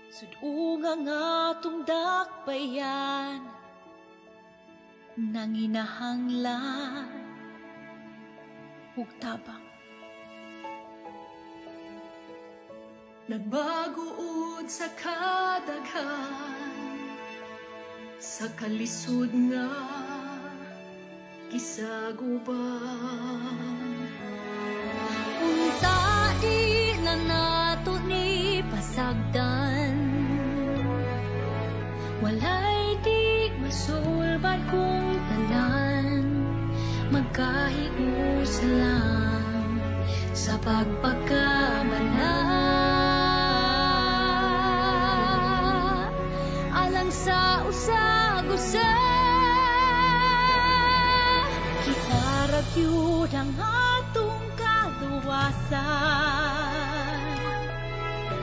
Sudunga nga atong dakbayan, nanginahanglan ug tabang. Nagbaguod sa kadaghan, sa kalisod nga gisaguban. Unta di na nato ni pasagdan, walay di masulbad kung tanan, magkahiusa lang sa pagpagkamala. Alang sa usag-usa, kita ra gyud ang atong kaluwasan.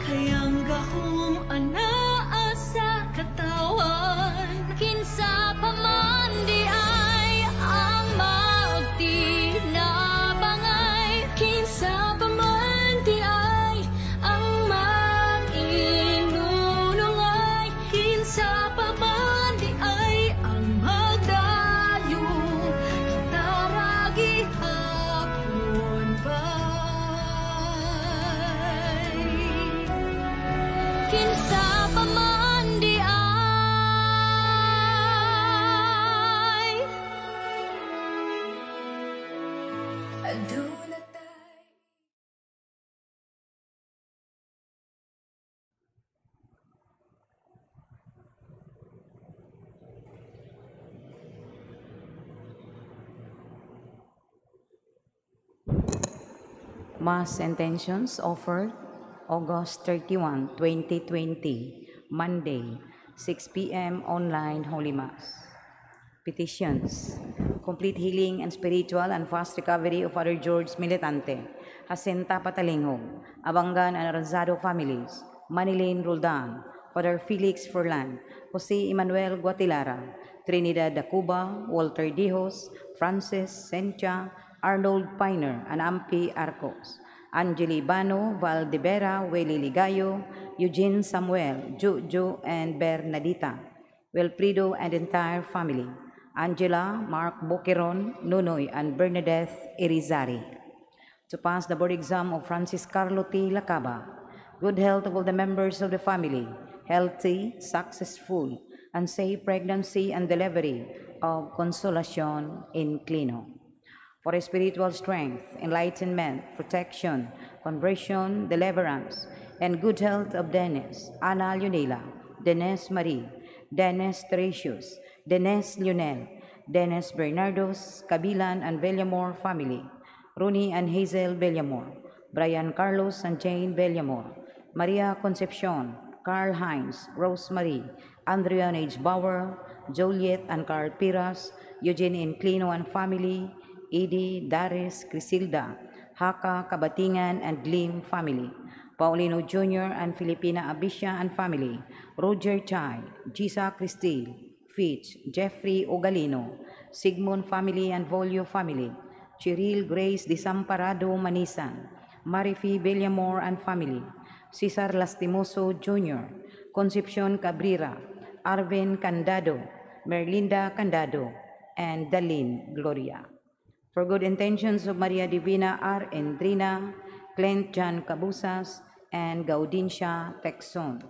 Kayang gahom anaa sa katawan, kinsa pa man di ay ang magtinabangay, kinsa pa man di ay ang mag-inunungay, kinsa pa man di ay ang magdayo, kita ra gihapon bay. Kinsa pa man di ay. Aduna tay. Mass intentions offered August 31, 2020, Monday, 6 p.m. online Holy Mass. Petitions. Complete healing and spiritual and fast recovery of Father George Militante, Jacinta Patalinghog, Abangan and Aranzado families, Manilyn Roldan, Father Felix Furlan, Jose Emmanuel Guatilara, Trinidad Dacuba, Walter Dijos, Francis Sencha, Arnold Piner, and Ampi Arcos, Angeli Bano, Valdebera, Willie Ligayo, Eugene Samuel, Jojo, and Bernadita, Wilfredo and entire family, Angela, Mark Boqueron, Nunoy, and Bernadette Irizarry. To pass the board exam of Francis Carlo T. Lacaba, good health of all the members of the family, healthy, successful, and safe pregnancy and delivery of Consolacion Inclino. For spiritual strength, enlightenment, protection, conversion, deliverance, and good health of Dennis, Ana Leonela, Dennis Marie, Dennis Teresius, Dennis Lionel, Dennis Bernardos, Kabilan and Villamor family, Rooney and Hazel Villamor, Brian Carlos and Jane Villamor, Maria Concepcion, Carl Heinz, Rosemary, Andrea H. Bauer, Juliet and Carl Piras, Eugene Inclino and family, Edie, Daris, Crisilda, Haka, Kabatingan, and Lim family, Paulino Jr. and Filipina Abisha and family, Roger Chai, Gisa Cristil, Fitch, Jeffrey Ogalino, Sigmund family and Volio family, Cheryl Grace Disamparado Manisan, Marifi Villamor and family, Cesar Lastimoso Jr., Concepcion Cabrera, Arvin Candado, Merlinda Candado, and Dalin Gloria. For good intentions of Maria Divina R. Endrina, Clint John Cabusas, and Gaudincia Texon.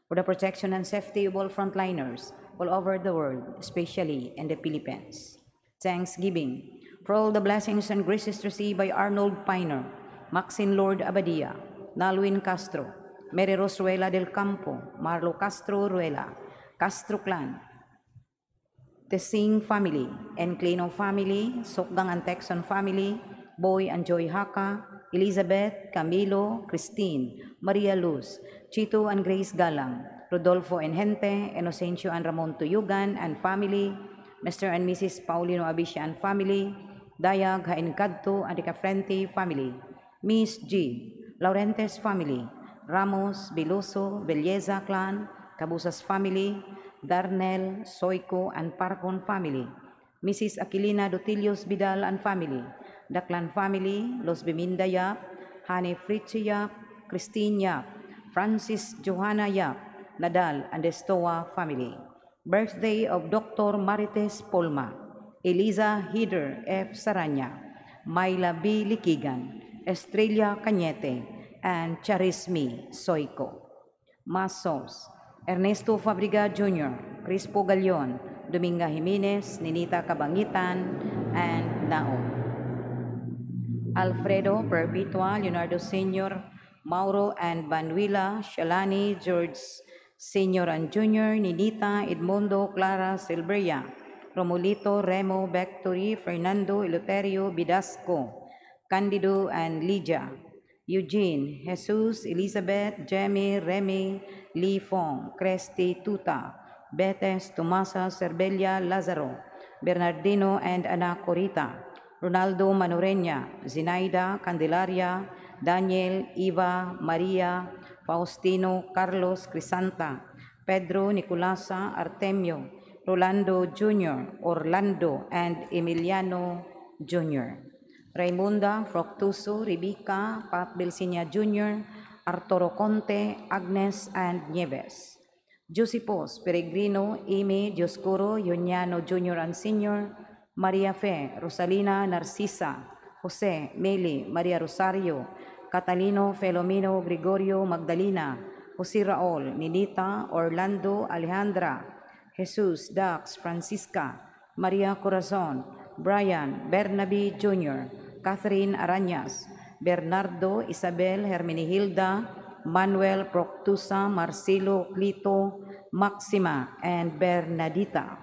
For the protection and safety of all frontliners all over the world, especially in the Philippines. Thanksgiving for all the blessings and graces received by Arnold Piner, Maxine Lord Abadia, Nalwin Castro, Mary Rose Ruela del Campo, Marlo Castro Ruela, Castro Clan, Tessing family, Enclino family, Sokgang and Texon family, Boy and Joy Haka, Elizabeth, Camilo, Christine, Maria Luz, Chito and Grace Galang, Rodolfo and Gente, Inocencio and Ramon Tuyugan and family, Mr. and Mrs. Paulino Abisha and family, Dayag Haincadto and Ricafrente family, Miss G, Laurentes family, Ramos, Beloso, Belleza clan, Cabusas family, Darnell, Soyko, and Parcon family, Mrs. Aquilina Dutilios Vidal and family, Daclan family, Los Biminda Yap, Hani Fritzi Yap, Christine Yap, Francis Johanna Yap, Nadal and Estoa family. Birthday of Dr. Marites Polma, Eliza Hider F. Saranya, Myla B. Likigan, Estrella Cañete, and Charismi Soyko. Masos, Ernesto Fabriga Jr., Crispo Galion, Dominga Jimenez, Ninita Cabangitan, and Naon. Alfredo Perpetua, Leonardo Sr., Mauro and Manuela, Shalani, George Sr. and Jr., Ninita, Edmundo, Clara, Silveria, Romulito, Remo, Bectory, Fernando, Eleuterio, Bidasco, Candido, and Lydia, Eugene, Jesus, Elizabeth, Jemmy, Remy, Lee Fong, Cresti, Tuta, Betes, Tomasa, Cervelia, Lazaro, Bernardino, and Ana Corita, Ronaldo Manorenya, Zinaida, Candelaria, Daniel, Eva, Maria, Faustino, Carlos, Crisanta, Pedro, Nicolasa, Artemio, Rolando Jr., Orlando, and Emiliano Jr. Raimunda, Fructuoso, Rebecca, Pat Belsinia Jr., Arturo Conte, Agnes, and Nieves. Josipos, Peregrino, Amy, Dioscuro, Yuniano Jr. and Sr., Maria Fe, Rosalina, Narcisa, Jose, Meli, Maria Rosario, Catalino, Felomino, Gregorio, Magdalena, Jose Raul, Ninita, Orlando, Alejandra, Jesus, Dax, Francisca, Maria Corazon, Brian, Bernabe Jr., Catherine Arañas, Bernardo, Isabel, Hermenegilda, Manuel, Proctusa, Marcelo, Clito, Maxima, and Bernadita.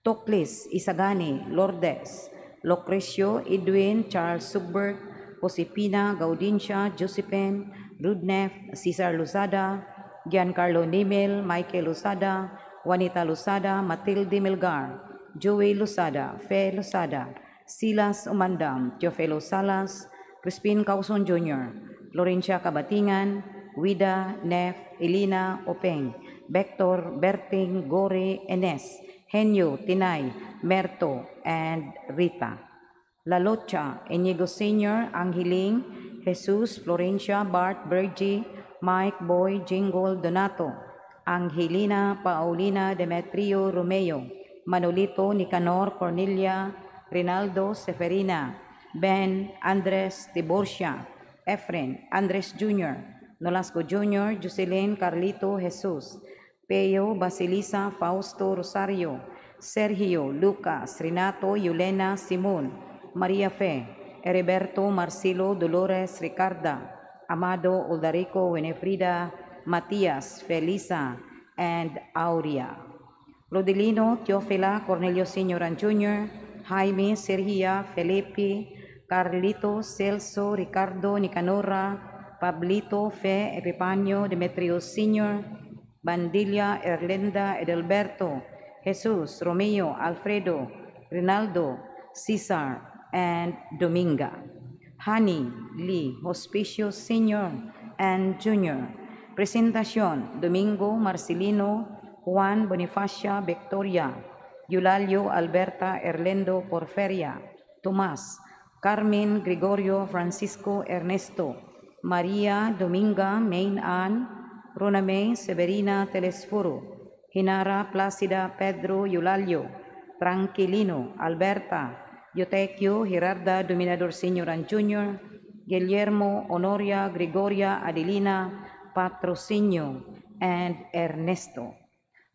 Toklis, Isagani, Lourdes, Lucrecio, Edwin, Charles Sugbert, Josepina, Gaudincia, Josephine, Rudnev, Cesar Lozada, Giancarlo Nimel, Michael Lozada, Juanita Lozada, Matilde Melgar, Joey Lozada, Fe Lozada, Silas Umandam, Teofilo Salas, Crispin Causon Jr., Florencia Cabatingan, Wida, Nef, Elina Openg, Vector, Berting, Gore, Enes, Henyo, Tinay, Merto, and Rita. Lalocha, Inigo Sr., Anghiling, Jesus, Florencia, Bart, Bergie, Mike, Boy, Jingle, Donato, Angelina, Paulina, Demetrio, Romeo, Manolito, Nicanor, Cornelia, Rinaldo, Seferina, Ben, Andres, Tiborcia, Efren, Andres Jr., Nolasco Jr., Jocelyn, Carlito, Jesus, Peo, Basilisa, Fausto, Rosario, Sergio, Lucas, Renato, Yulena, Simon, Maria Fe, Heriberto, Marcelo, Dolores, Ricarda, Amado, Uldarico, Winifrida, Matias, Felisa, and Aurea. Rodelino, Teofila, Cornelio Sr. and Jr., Jaime, Sergia, Felipe, Carlito, Celso, Ricardo, Nicanora, Pablito, Fe, Epipanio, Demetrio Sr., Bandilla, Erlinda, Edelberto, Jesus, Romeo, Alfredo, Rinaldo, Cesar, and Dominga. Hani, Lee, Hospicio Sr. and Jr. Presentacion, Domingo, Marcelino, Juan, Bonifacia, Victoria, Eulalio, Alberta, Erlendo, Porferia, Tomas, Carmen, Gregorio, Francisco, Ernesto, Maria, Dominga, Main Ann, Roname, Severina, Telesforo, Hinara, Placida, Pedro, Eulalio, Tranquilino, Alberta, Eutecchio, Gerarda, Dominador Sr. and Jr., Guillermo, Honoria, Gregoria, Adelina, Patrocinio, and Ernesto.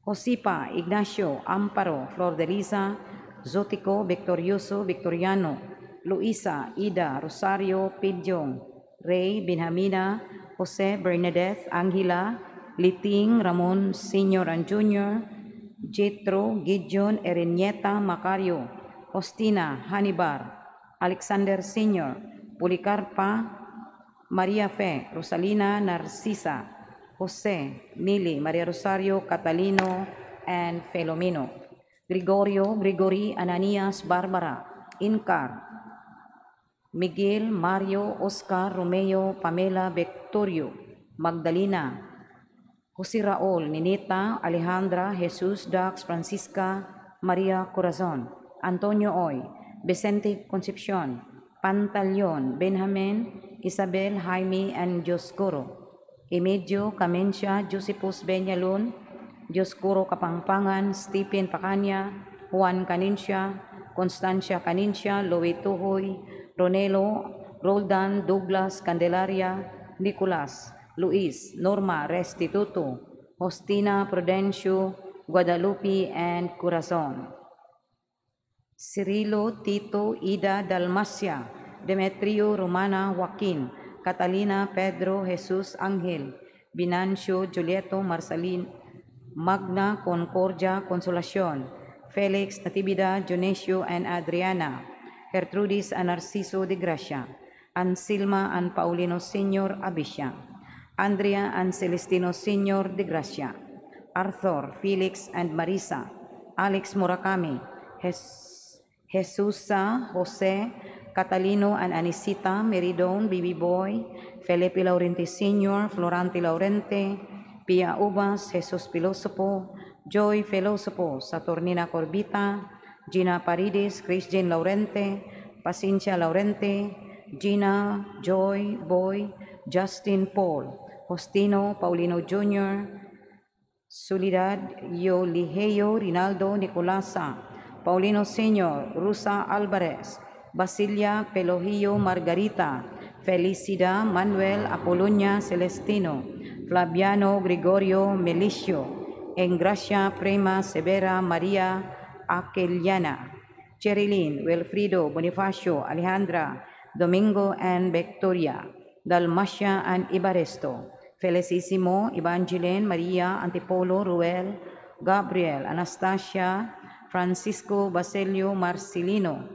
Josipa, Ignacio, Amparo, Flor de Lisa, Zotico, Victorioso, Victoriano, Luisa, Ida, Rosario, Pidyong, Ray, Benjamina, Jose, Bernadette, Angela, Liting, Ramon, Sr. and Jr., Jetro, Gideon, Erenieta, Macario, Faustina, Hanibar, Alexander Sr., Policarpa, Maria Fe, Rosalina, Narcisa, Jose, Mili, Maria Rosario, Catalino, and Felomino. Gregorio, Gregory, Ananias, Barbara, Incar, Miguel, Mario, Oscar, Romeo, Pamela, Victorio, Magdalena, Jose Raul, Ninita, Alejandra, Jesus, Dax, Francisca, Maria Corazon, Antonio Oy, Vicente Concepcion, Pantaleon, Benjamin, Isabel, Jaime, and Dioscoro. Emilio Camencia, Josephus Benyalon, Dioscuro Kapangpangan, Stephen Pacanya, Juan Canencia, Constancia Canencia, Louis Tuhoy, Ronelo, Roldan, Douglas, Candelaria, Nicolas, Luis, Norma, Restituto, Hostina, Prudencio, Guadalupe, and Corazon. Cirilo, Tito, Ida, Dalmacia, Demetrio, Romana, Joaquin, Catalina, Pedro, Jesus, Angel, Binancio, Julieto, Marcelin, Magna, Concordia, Consolacion, Felix, Natividad, Dionisio, and Adriana, Gertrudis and Narciso de Gracia, Ansilma and Paulino Senior Abisha, Andrea and Celestino Senior de Gracia, Arthur, Felix, and Marisa, Alex Murakami, Jesusa, Jose, Catalino and Anisita, Meridon, Bibi Boy, Felipe Laurente Sr., Florante Laurente, Pia Ubas, Jesus Pilosopo, Joy Filosopo, Saturnina Corbita, Gina Paredes, Christian Laurente, Pacincia Laurente, Gina, Joy, Boy, Justin Paul, Justino Paulino Jr., Soledad Yoligeo, Rinaldo Nicolasa, Paulino Sr., Rusa Alvarez, Basilia Pelohio Margarita, Felicidad Manuel Apolonia Celestino, Flaviano Gregorio Melicio, Engracia Prima Severa Maria Aqueliana, Cherilyn, Wilfrido Bonifacio, Alejandra, Domingo and Victoria, Dalmacia and Ibaresto, Felicissimo, Evangeline, Maria, Antipolo, Ruel, Gabriel, Anastasia, Francisco, Basilio, Marcelino,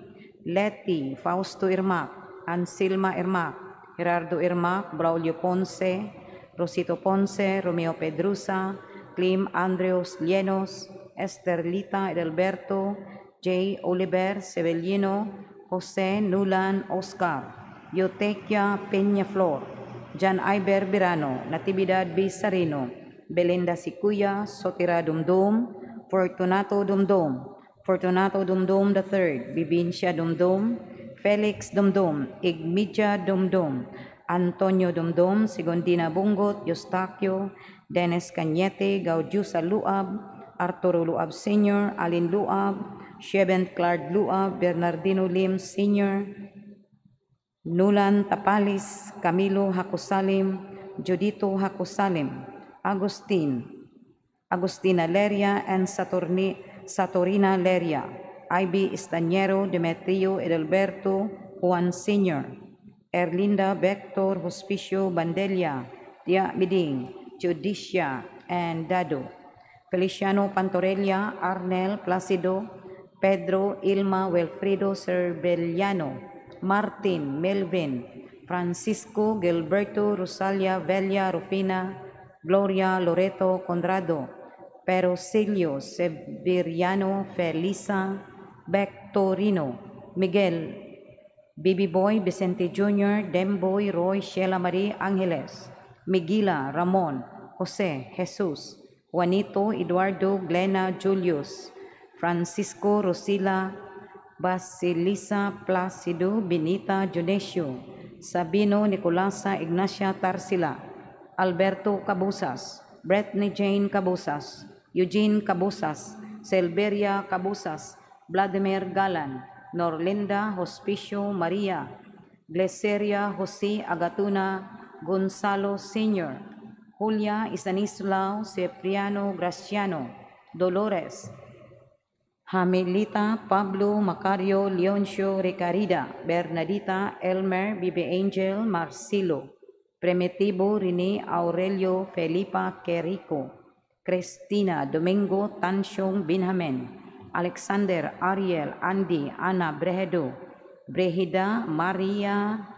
Letty, Fausto Irmac, Ansilma Irmac, Gerardo Irmac, Braulio Ponce, Rosito Ponce, Romeo Pedrusa, Clim Andreos Llenos, Esterlita Edelberto, J. Oliver Sebellino, Jose Nulan Oscar, Yotequia Peñaflor, John Iber Birano, Natividad B. Sarino, Belinda Sikuya, Sotira Dumdum, Fortunato Dumdum, Fortunato Dumdum III, Bibincia Dumdum, Felix Dumdum, Igmidia Dumdum, Antonio Dumdum, Segundina Bungot, Eustaquio, Dennis Cañete, Gaudiusa Luab, Arturo Luab Sr., Alin Luab, Sheben Clark Luab, Bernardino Lim Sr., Nulan Tapalis, Camilo Hakusalim, Judito Hakusalim, Agustin, Agustina Leria, and Satorina Leria, Ivy Estañero, Demetrio Edelberto, Juan Sr., Erlinda Vector, Hospicio Bandelia, Tia Miding, Judicia, and Dado, Feliciano Pantorelia, Arnel Placido, Pedro, Ilma, Wilfredo Cervellano, Martin, Melvin, Francisco, Gilberto, Rosalia, Velia, Rufina, Gloria, Loreto, Conrado, Perosilio, Severiano, Felisa, Bectorino, Miguel, Bibi Boy, Vicente Jr., Demboy, Roy, Sheila Marie Angeles, Miguela, Ramon, Jose, Jesus, Juanito, Eduardo, Glena, Julius, Francisco, Rosila, Basilisa, Placido, Benita, Dionisio, Sabino, Nicolasa, Ignacia, Tarsila, Alberto Cabusas, Bethany Jane Cabusas, Eugene Cabusas, Silveria Cabusas, Vladimir Galan, Norlinda Hospicio Maria, Gleseria Jose Agatuna Gonzalo Sr., Julia Estanislao Cipriano Graciano, Dolores, Hamilita, Pablo, Macario, Leoncio, Ricarida, Bernadita, Elmer, Bibi Angel, Marcelo, Primitivo, Rene, Aurelio, Felipa, Querico, Cristina, Domingo, Tansyong, Benjamin, Alexander, Ariel, Andy, Ana, Brehedo, Brehida, Maria,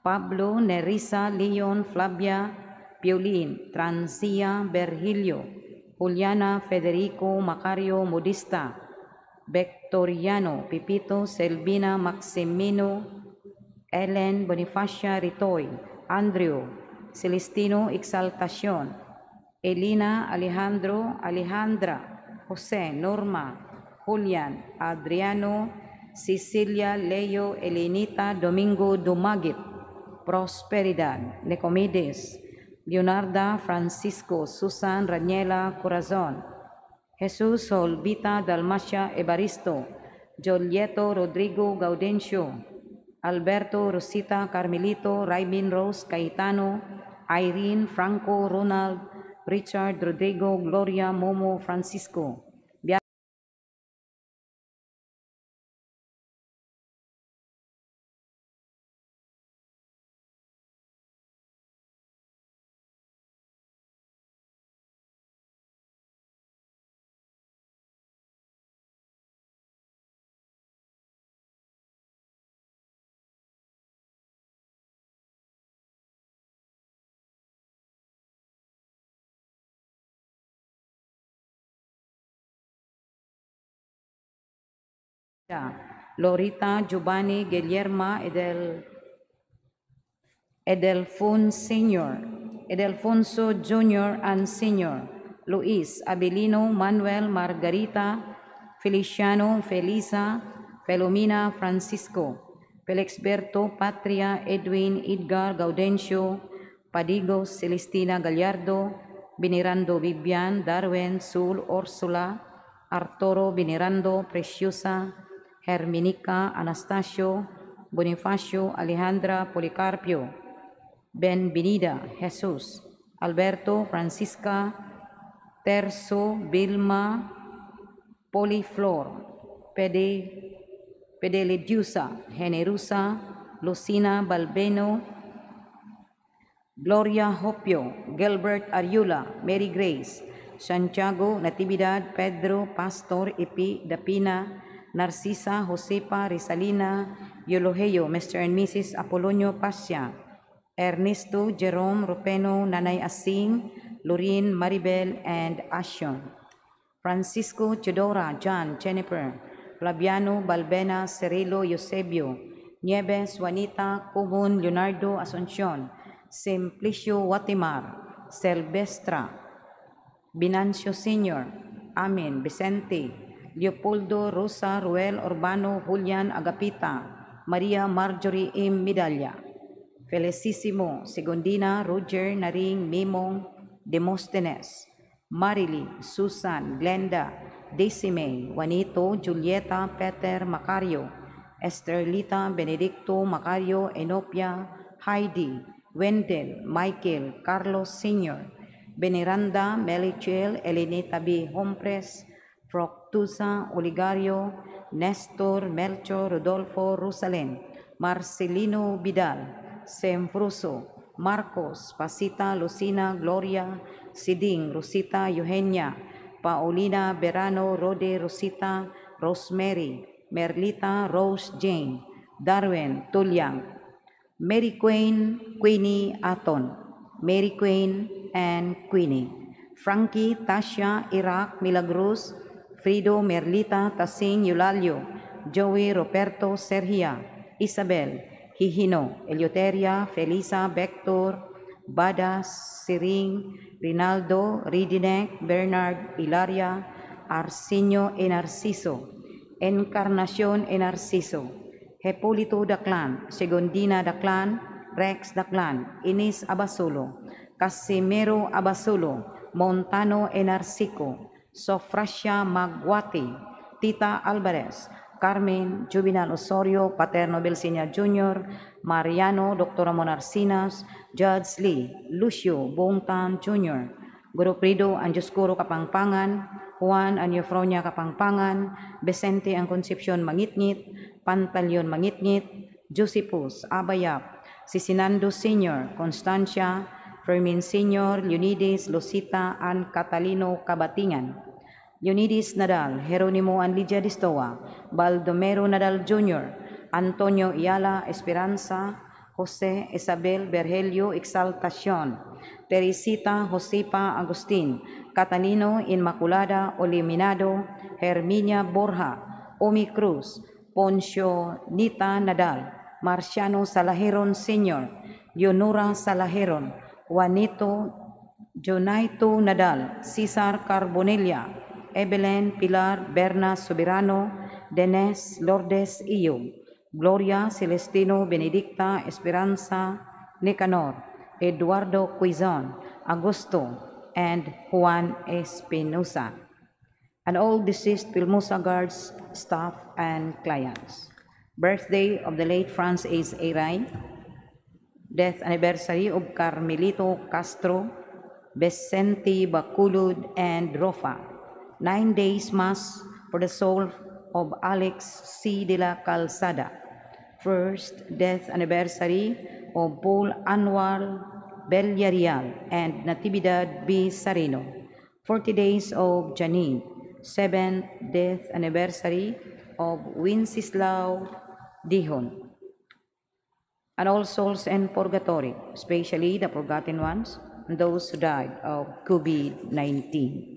Pablo, Nerissa, Leon, Flavia, Piolin, Transia, Berhilio, Juliana, Federico, Macario, Modista, Victoriano, Pipito, Selvina, Maximino, Ellen, Bonifacia, Ritoy, Andrew, Celestino, Exaltacion, Elina, Alejandro, Alejandra, Jose, Norma, Julian, Adriano, Cecilia, Leo, Elenita, Domingo, Dumagit, Prosperidad, Nicomedes, Leonarda, Francisco, Susan, Raniela, Corazon, Jesus, Solvita, Dalmacia, Evaristo, Jolieto, Rodrigo, Gaudencio, Alberto, Rosita, Carmelito, Raibin, Rose, Cayetano, Irene, Franco, Ronald, Richard, Rodrigo, Gloria, Momo, Francisco, Lorita, Giovanni, Guillerma, Edelfon Sr., Edelfonso Jr. and Sr., Luis, Abelino, Manuel, Margarita, Feliciano, Felisa, Felomina, Francisco, Felixberto, Patria, Edwin, Edgar, Gaudencio, Padigos, Celestina Gallardo, Binirando, Vivian, Darwin, Sul, Ursula, Arturo, Binirando, Preciosa, Herminica, Anastasio, Bonifacio, Alejandra, Policarpio, Benvenida, Jesus, Alberto, Francisca, Terso, Vilma, Poliflor, Pedelidusa, Generosa, Lucina, Balbeno, Gloria Hopio, Gilbert Ariula, Mary Grace, Santiago, Natividad, Pedro, Pastor, Ipi, Dapina, Narcisa, Josepa, Rizalina, Eulogio, Mr. and Mrs. Apolonio Pasya, Ernesto, Jerome, Rupeno, Nanay Asing, Lorin, Maribel, and Ashon. Francisco, Teodora, John, Jennifer, Flaviano, Balbena, Cirilo, Eusebio, Nieves, Juanita, Cubon, Leonardo, Asuncion, Simplicio, Watimar, Silvestra, Binancio Sr., Amin, Vicente, Leopoldo, Rosa, Ruel, Urbano, Julian, Agapita, Maria, Marjorie M. Medalla, Felicissimo, Segundina, Roger, Naring, Mimong, Demosthenes, Marily, Susan, Glenda, Decime, Juanito, Julieta, Peter, Macario, Esterlita, Benedicto, Macario, Enopia, Heidi, Wendell, Michael, Carlos Sr., Veneranda, Melichel, Elenita B. Hompres, Fructusa, Oligario, Nestor, Melchor, Rodolfo, Rosalen, Marcelino Vidal, Semfruso, Marcos, Pasita, Lucina, Gloria, Siding, Rosita, Eugenia, Paulina, Verano, Rode, Rosita, Rosemary, Merlita, Rose Jane, Darwin, Tulyang, Mary Queen, Queenie Aton, Mary Queen, and Queenie, Frankie, Tasha, Iraq, Milagros, Frido, Merlita, Tasing, Eulalio, Joey, Roberto, Sergia, Isabel, Hihino, Eleuteria, Felisa, Vector, Bada, Siring, Rinaldo, Ridinek, Bernard, Ilaria, Arsenio E. Narciso, Encarnacion E. Narciso, Hepolito Daclan, Segundina Daclan, Rex Daclan, Ines Abasolo, Casimiro Abasolo, Montano E. Narciso, Sofrasia Magwati, Tita Alvarez, Carmen, Juvenal Osorio, Paterno Belsinia Jr., Mariano, Dr. Ramon Arcinas, Judge Lee, Lucio Bongtan Jr., Goroprido Anjoscuro Kapangpangan, Juan Anyofronia Kapangpangan, Vicente ang Concepcion Mangitngit, Pantaleon Mangitngit, Josephus Abayap, Sisinando Sr., Constancia, Fermin Sr., Leonides, Lucita, and Catalino Kabatingan, Leonides Nadal, Jeronimo and Lydia Distoa, Baldomero Nadal Jr., Antonio Iala Esperanza, Jose Isabel Berhelio Exaltacion, Teresita Josepa Agustin, Catalino Inmaculada Oliminado, Herminia Borja, Omi Cruz, Poncio Nita Nadal, Marciano Salajeron Sr., Leonora Salajeron, Juanito Jonaito Nadal, Cesar Carbonilla, Evelyn Pilar Berna Soberano, Denes Lourdes Iyo, Gloria Celestino Benedicta Esperanza Nicanor, Eduardo Quizon, Augusto, and Juan Espinosa, and all deceased PHILMOSA guards, staff, and clients. Birthday of the late Francis Aray, death anniversary of Carmelito Castro, Vicente Baculud, and Rofa. 9 days Mass for the soul of Alex C. de la Calzada. First death anniversary of Paul Anwar Villarreal and Natividad B. Sarino. 40 days of Janine. 7th death anniversary of Wenceslao Dihon. And all souls in purgatory, especially the forgotten ones, and those who died of COVID-19.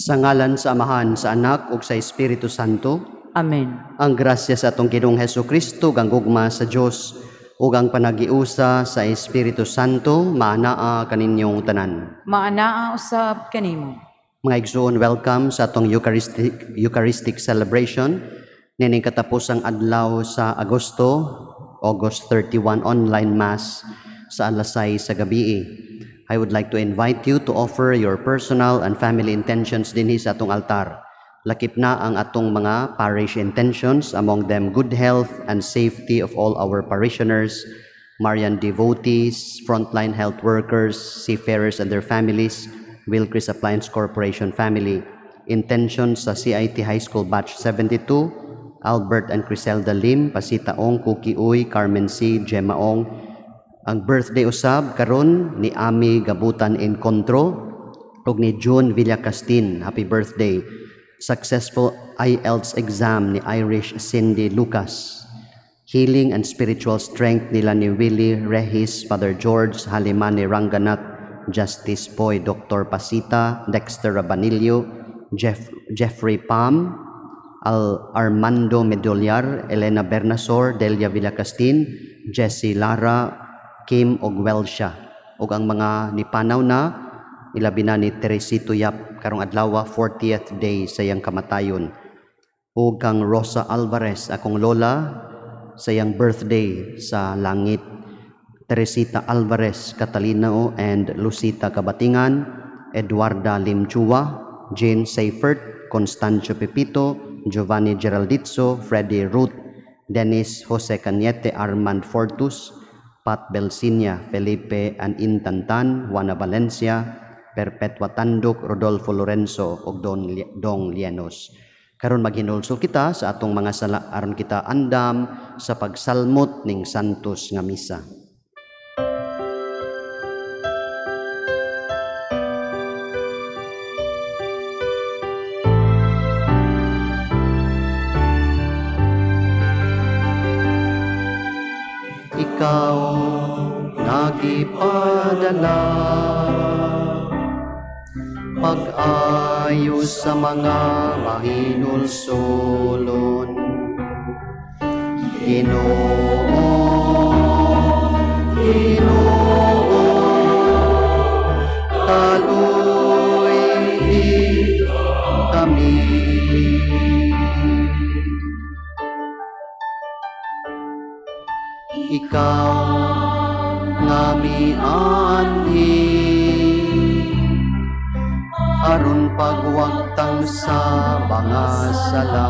Sa ngalan sa Amahan, sa Anak ug sa Espiritu Santo. Amen. Ang grasya sa atong Ginoong Hesukristo, ang gugma sa Dios ug ang panagiusa sa Espiritu Santo maanaa kaninyong tanan. Maanaa usab kanimo. Mga igsoon, welcome sa atong Eucharistic celebration nining katapusang adlaw sa Agosto, August 31, online mass sa alas 6 sa gabi. I would like to invite you to offer your personal and family intentions dinhi sa atong altar. Lakip na ang atong mga parish intentions, among them good health and safety of all our parishioners, Marian devotees, frontline health workers, seafarers and their families, Wilcris Appliance Corporation family. Intentions sa CIT High School Batch 72, Albert and Criselda Lim, Pasita Ong, Cookie Uy, Carmen C., Gemma Ong. Ang birthday usab karon ni Ami Gabutan Encontro ug ni June Villacastin. Happy birthday. Successful IELTS exam ni Irish Cindy Lucas. Healing and spiritual strength nila ni Willie Regis, Father George, Halimani Ranganath, Justice Poy, Dr. Pasita, Dexter Rabanillo, Jeffrey Palm, Al Armando Medoliar, Elena Bernasor, Delia Villacastin, Jesse Lara, Kim og Welsha. Og ang mga nipanaw na ilabi na ni Teresito Yap karong adlaw 40th day sa iyang kamatayon. Og kang Rosa Alvarez, akong lola, sa iyang birthday sa langit. Teresita Alvarez, Catalina O and Lucita Kabatingan, Eduarda Limchua, Jane Seifert, Constancio Pepito, Giovanni Geraldizzo, Freddy Ruth, Dennis Jose Cañete, Armand Fortus, Pat Belsinia, Felipe and Intantan, Juana Valencia, Perpetua Tandok, Rodolfo Lorenzo ug Dong Lienos. Karon maghinulsol kita sa atong mga sala aron kita andam sa pagsalmot ning santos nga misa. Ikaw nagipadala pag-ayos sa mga mahinulsulon. Ginoo, Ginoo, taluy kami. Ikaw nga mianhi aron pagwagtang sa mga sala.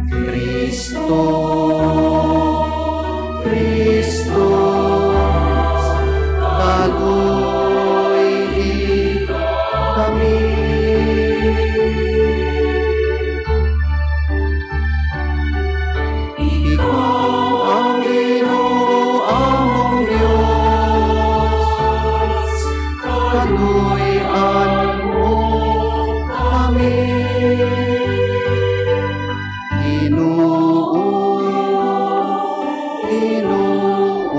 Kristo, Kristo, kaluy-i kami. Ikaw ang Ginoo among Dios, kaluy-an mo kami. Ginoo, Ginoo,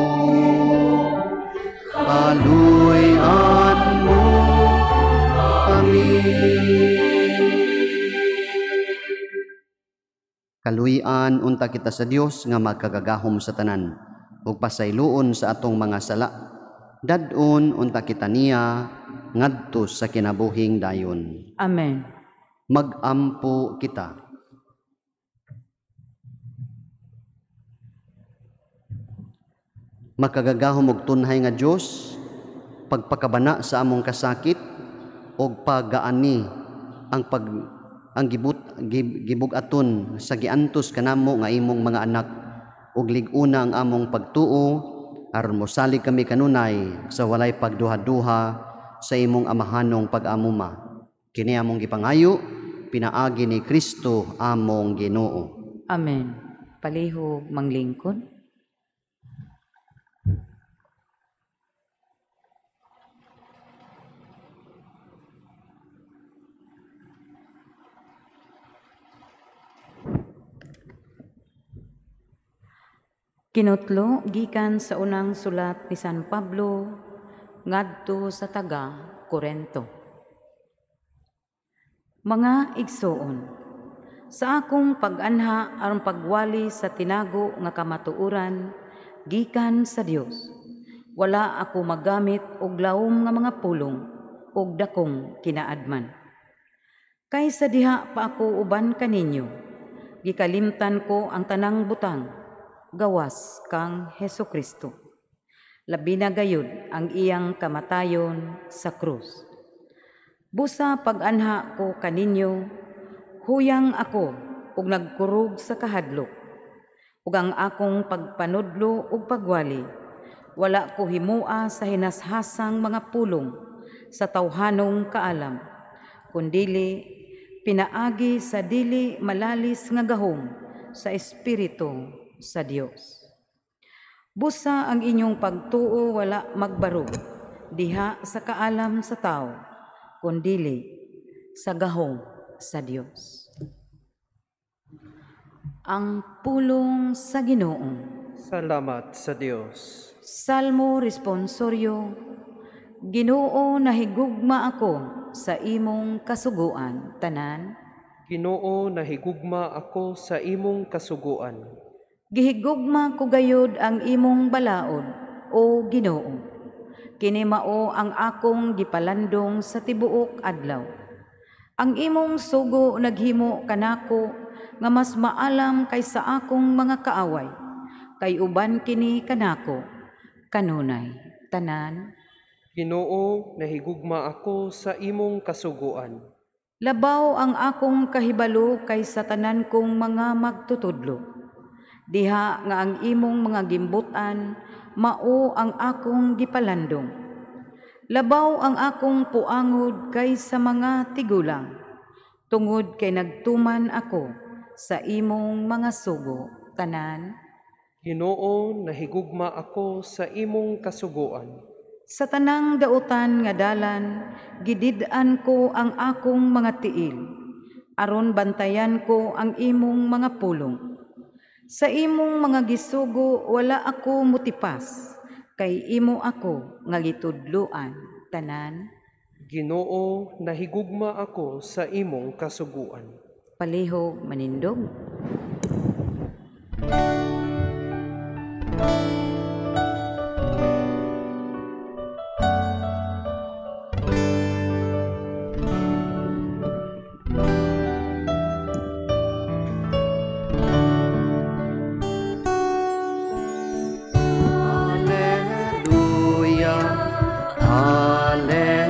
kaluy-an mo kami. Kaluy-an unta kita sa Dios nga magkagagahom sa tanan, ug pasayloon sa atong mga sala. Dad-on unta kita niya ngadto sa kinabuhing dayon. Amen. Magampo kita. Makagagahom og tunhay nga Dios, pagpakabana sa among kasakit og pagaani ang gibug-aton sa giantos kanamo nga imong mga anak, ug lig-una ang among pagtuo aron mosalig kami kanunay sa walay pagduha-duha sa imong amahanong pag-amuma. Kini among gipangayo pinaagi ni Kristo among Ginoo. Amen. Palihog manglingkod. Kinutlo gikan sa unang sulat ni San Pablo ngadto sa taga Korento. Mga igsoon, sa akong pag-anha aron pagwali sa tinago nga kamatuoran gikan sa Dios, wala ako magamit og lawom nga mga pulong og dakong kinaadman. Kaysa diha pa ako uban kaninyo, gikalimtan ko ang tanang butang gawas kang Hesukristo. Labi na gayud ang iyang kamatayon sa krus. Busa pag-anha ko kaninyo, huyang ako ug nagkurog sa kahadlok, ug ang akong pagpanudlo ug pagwali, wala ko himua sa hinashasang mga pulong sa tawhanong kaalam, kundili pinaagi sa dili malalis nga gahom sa Espiritu sa Dios. Busa ang inyong pagtuo wala magbarog diha sa kaalam sa tao, kundili sa gahom sa Dios. Ang pulong sa Ginoo. Salamat sa Dios. Salmo responsorio. Ginoo, nahigugma ako sa imong kasuguan. Tanan. Ginoo, nahigugma ako sa imong kasuguan. Gihigugma ko gayud ang imong balaod, o Ginoo. Kini mao ang akong gipalandong sa tibuok adlaw. Ang imong sugo naghimo kanako nga mas maalam kaysa akong mga kaaway, kay uban kini kanako kanunay. Tanan. Ginoo, nahigugma ako sa imong kasuguan. Labaw ang akong kahibalo kaysa tanan kong mga magtutudlo. Diha nga ang imong mga gimbutan mao ang akong gipalandong. Labaw ang akong puangod kaysa mga tigulang, tungod kay nagtuman ako sa imong mga sugo. Tanan. Ginoo, nahigugma ako sa imong kasuguan. Sa tanang dautan nga dalan, gidid-an ko ang akong mga tiil, aron bantayan ko ang imong mga pulong. Sa imong mga gisugo wala ako mutipas, kay imo ako nga gitudloan. Tanan. Ginoo, nahigugma ako sa imong kasuguan. Palihog manindog. Alleluia, Alleluia.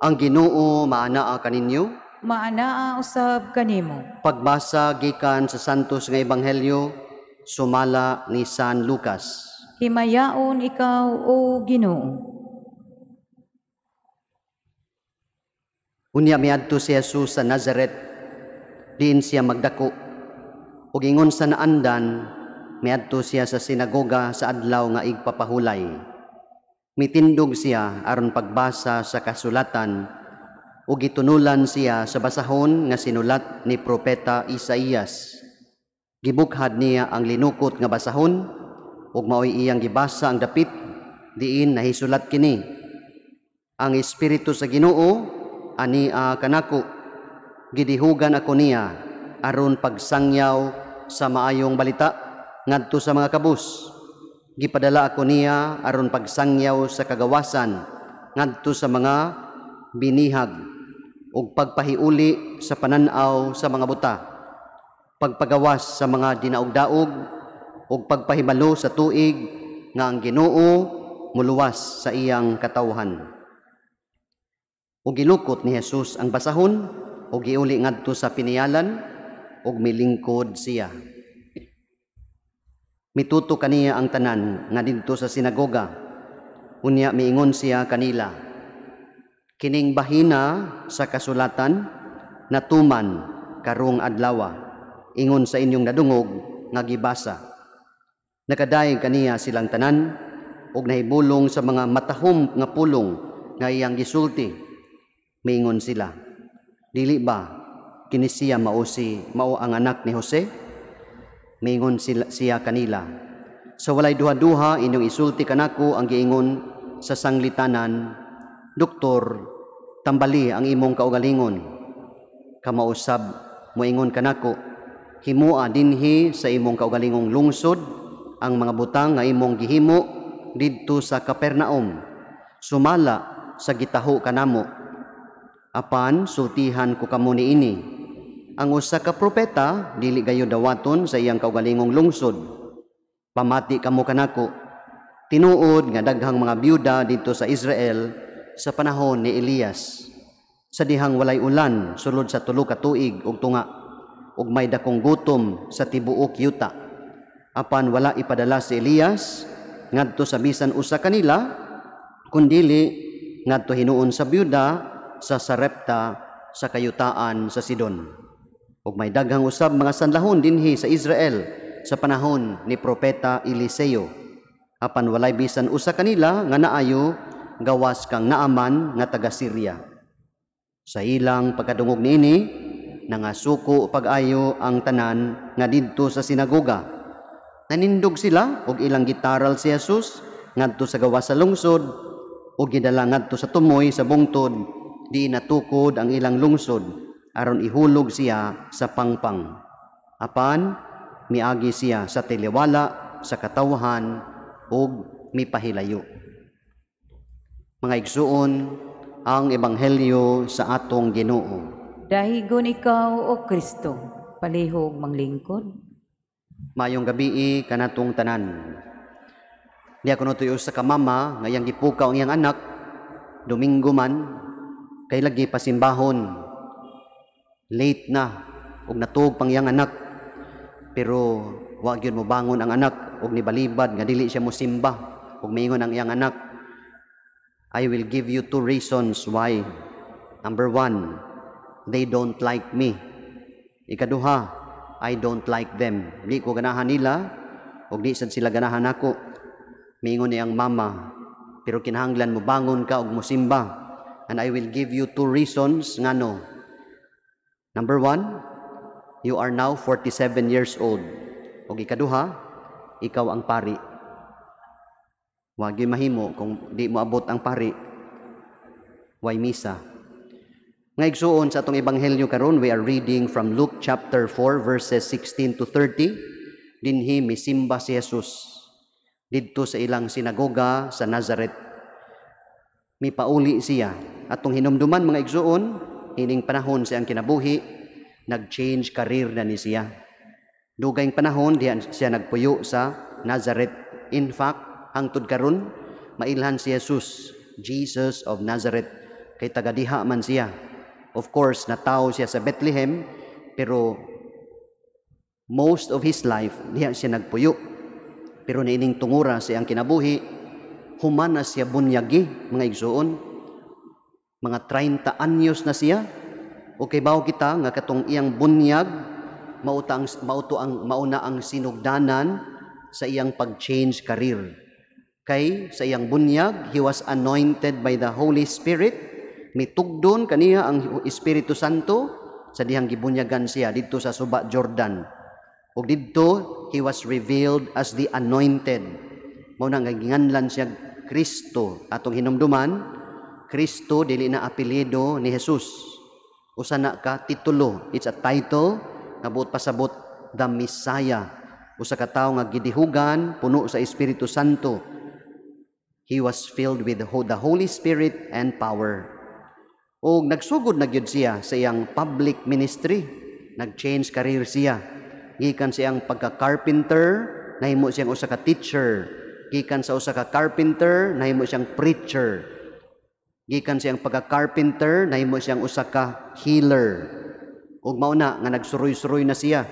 Ang Ginoo maanaa kaninyo. Maanaa usab kanimo. Pagbasa gikan sa Santos nga Ebanghelyo sumala ni San Lucas. Himayaon ikaw, o Ginoo. Unya miadto si Jesus sa Nazaret, diin siya magdako. Ug ingon sa naandan, miadto siya sa sinagoga sa adlaw nga igpapahulay. Mitindog siya aron pagbasa sa kasulatan ug gitunulan siya sa basahon nga sinulat ni Propeta Isaías. Gibukhad niya ang linukot nga basahon ug maoy iyang gibasa ang dapit diin nahisulat kini. Ang Espiritu sa Ginoo ania kanako, gidihugan ako niya aron pagsangyaw sa maayong balita ngadto sa mga kabus. Gipadala ako niya aron pagsangyaw sa kagawasan ngadto sa mga binihag ug pagpahiuli sa panan-aw sa mga buta, pagpagawas sa mga dinaog-daog ug pagpahibalo sa tuig nga ang Ginoo muluwas sa iyang katawhan. Ug gilukot ni Jesus ang basahon ug giuli ngadto sa piniyalan ug milingkod siya. Mituto kaniya ang tanan nga didto sa sinagoga. Unya miingon siya kanila, kining bahina sa kasulatan natuman karong adlawa, ingon sa inyong nadungog nga gibasa. Nakadayeg kaniya silang tanan ug nahibulong sa mga matahom nga pulong nga iyang gisulti. Miingon sila, dili ba kini siya mao si mao ang anak ni Jose? Miingon siya kanila, sa walay duha-duha inyong isulti kanako ang giingon sa sanglitanan, Doktor, tambali ang imong kaugalingon. Kamausab moingon kanako, himua dinhi sa imong kaugalingong lungsod ang mga butang nga imong gihimo didto sa Capernaum, sumala sa gitaho kanamo. Apan sultihan ko kamo niini, ang usa ka propeta dili gayo dawaton sa iyang kaugalingong lungsod. Pamati kamo kanako, tinuod nga daghang mga byuda didto sa Israel sa panahon ni Elias, sa dihang walay ulan sulod sa 3 ka tuig ug tunga, ug may dakong gutom sa tibuok yuta. Apan wala ipadala si Elias ngadto sa bisan usa kanila, kundili ngadto hinuon sa byuda sa Sarepta sa kayutaan sa Sidon. Ug may daghang usab mga sanlahon dinhi sa Israel sa panahon ni Propeta Eliseo. Apan walay bisan usa kanila nga naayo gawas kang Naaman nga taga Syria. Sa ilang pagkadungog niini, nangasuko pag-ayo ang tanan nga didto sa sinagoga. Nanindog sila og ilang gitaral si Jesus ngadto sa gawas sa lungsod ug gidala ngadto sa tumoy sa bungtod di natukod ang ilang lungsod aron ihulog siya sa pangpang. Apan miagi siya sa tiliwala sa katawhan ug mipahilayo. Mga igsuon, ang ebanghelyo sa atong Ginoo. Dahigon ikaw, o Kristo, palihog manglingkod. Maayong gabii kanatong tanan. Diya kuno tuyo sa kamama nga iyang gipukaw ang iyang anak Domingo man kay lagi pasimbahon. Late na ug natuog pang iyang anak, pero wa gyud mo bangon ang anak ug nibalibad nga dili siya mosimba. Ug miingon ang iyang anak, I will give you 2 reasons why. Number 1, they don't like me. Ikaduha, I don't like them. Di ko ganahan nila ug di sad sila ganahan nako. Miingon niyang mama, pero kinahanglan mo bangon ka ug mosimba. And I will give you 2 reasons ngano. Number 1, you are now 47 years old. Ug ikaduha, ikaw ang pari. Wa gyud mahimo kung di mo abot ang pari. Way misa. Nga igsuon sa atong ebanghelyo karon, we are reading from Luke chapter 4 verses 16 to 30. Dinhi misimba si Jesus didto sa ilang sinagoga sa Nazaret. Mipauli siya. Atong hinumduman mga igsuon, hining panahon siyang kinabuhi, nag-change career na ni siya. Dugayng panahon diyan siya nagpuyo sa Nazaret. In fact, hangtod karon mailhan si Jesus, Jesus of Nazareth, Kay taga diha man siya. Of course, natawo siya sa Bethlehem, pero most of his life diha siya nagpuyo. Pero niining tungura sa iyang kinabuhi, human na siya bunyagi, mga igsuon. Mga 30 anyos na siya. Okay, bawo kita nga katong iyang bunyag mauta ang mauto ang mauna ang sinugdanan sa iyang pag-change career. Kay sa iyang bunyag, he was anointed by the Holy Spirit. Mitugdon kaniya ang Espiritu Santo sa dihang gibunyagan siya didto sa Suba Jordan. Ug didto he was revealed as the anointed. Mao na nga ginganlan siya Kristo. Atong hinumduman, Kristo dili na apelyido ni Jesus. Usa na ka titulo. It's a title nga buot pasabot the Messiah. Usa ka tawo nga gidihugan, puno sa Espiritu Santo. He was filled with the Holy Spirit and power. Og nagsugod na gyud siya sa iyang public ministry. Nag-change career siya. Gikan sa iyang pagka-carpenter, nahimo siyang usa ka teacher. Gikan sa usa ka carpenter, nahimo siyang preacher. Gikan sa iyang pagka-carpenter, nahimo siyang usa ka healer. Ug mao na nga nagsuroy-suroy na siya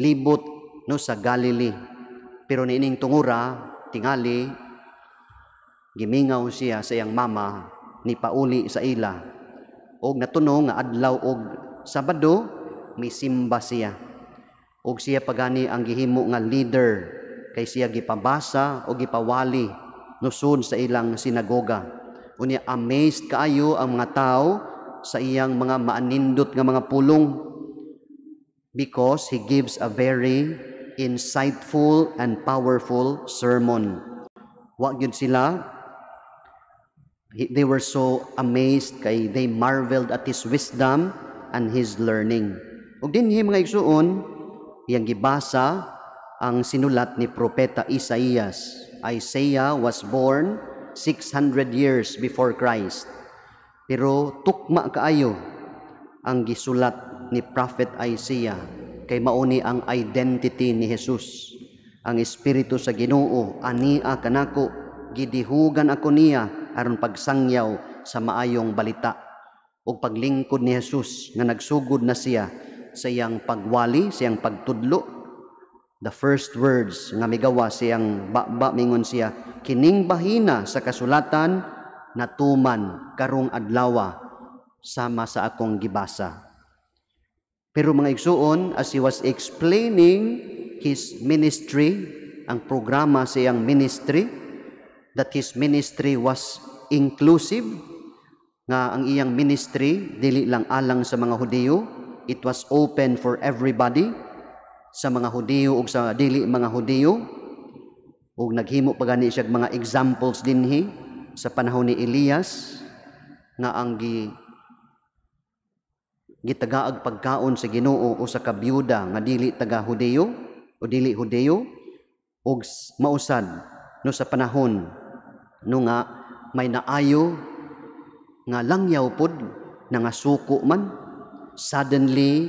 libot, no, sa Galilee. Pero niining tungura, tingali gimingaw siya sa iyang mama ni pauli sa ila. Og natuno nga adlaw og Sabado misimba siya. Og siya pagani ang gihimo nga leader kay siya gipabasa o gipawali nusod sa ilang sinagoga. Unya amazed kaayo ang mga tao sa iyang mga maanindot nga mga pulong because he gives a very insightful and powerful sermon. Wa gyud sila, they were so amazed kay they marveled at his wisdom and his learning. Ug dinhi, mga igsuon, iyang gibasa ang sinulat ni Propeta Isaías. Isaiah was born 600 years before Christ. Pero tukma kaayo ang gisulat ni Prophet Isaiah kay mauni ang identity ni Jesus. "Ang Espiritu sa Ginoo ania kanako, gidihugan ako niya aron pagsangyaw sa maayong balita." Ug paglingkod ni Jesus nga nagsugod na siya sa iyang pagwali, sa iyang pagtudlo, the first words nga migawa siyang baba, mingon siya, "Kining bahina sa kasulatan natuman karong adlawa sama sa akong gibasa." Pero, mga igsuon, as he was explaining his ministry, ang programa sa iyang ministry, that his ministry was inclusive, nga ang iyang ministry dili lang alang sa mga Hudiyo, it was open for everybody, sa mga Hudiyo ug sa dili mga Hudiyo. Ug naghimo pa gani siya mga examples dinhi sa panahon ni Elias nga ang gitagaag pagkaon sa Ginoo usa ka byuda nga dili taga Hudiyo o dili Hudiyo, ug mausad, no, sa panahon, no, nga may naayo nga langyaw pod na nga suko man. Suddenly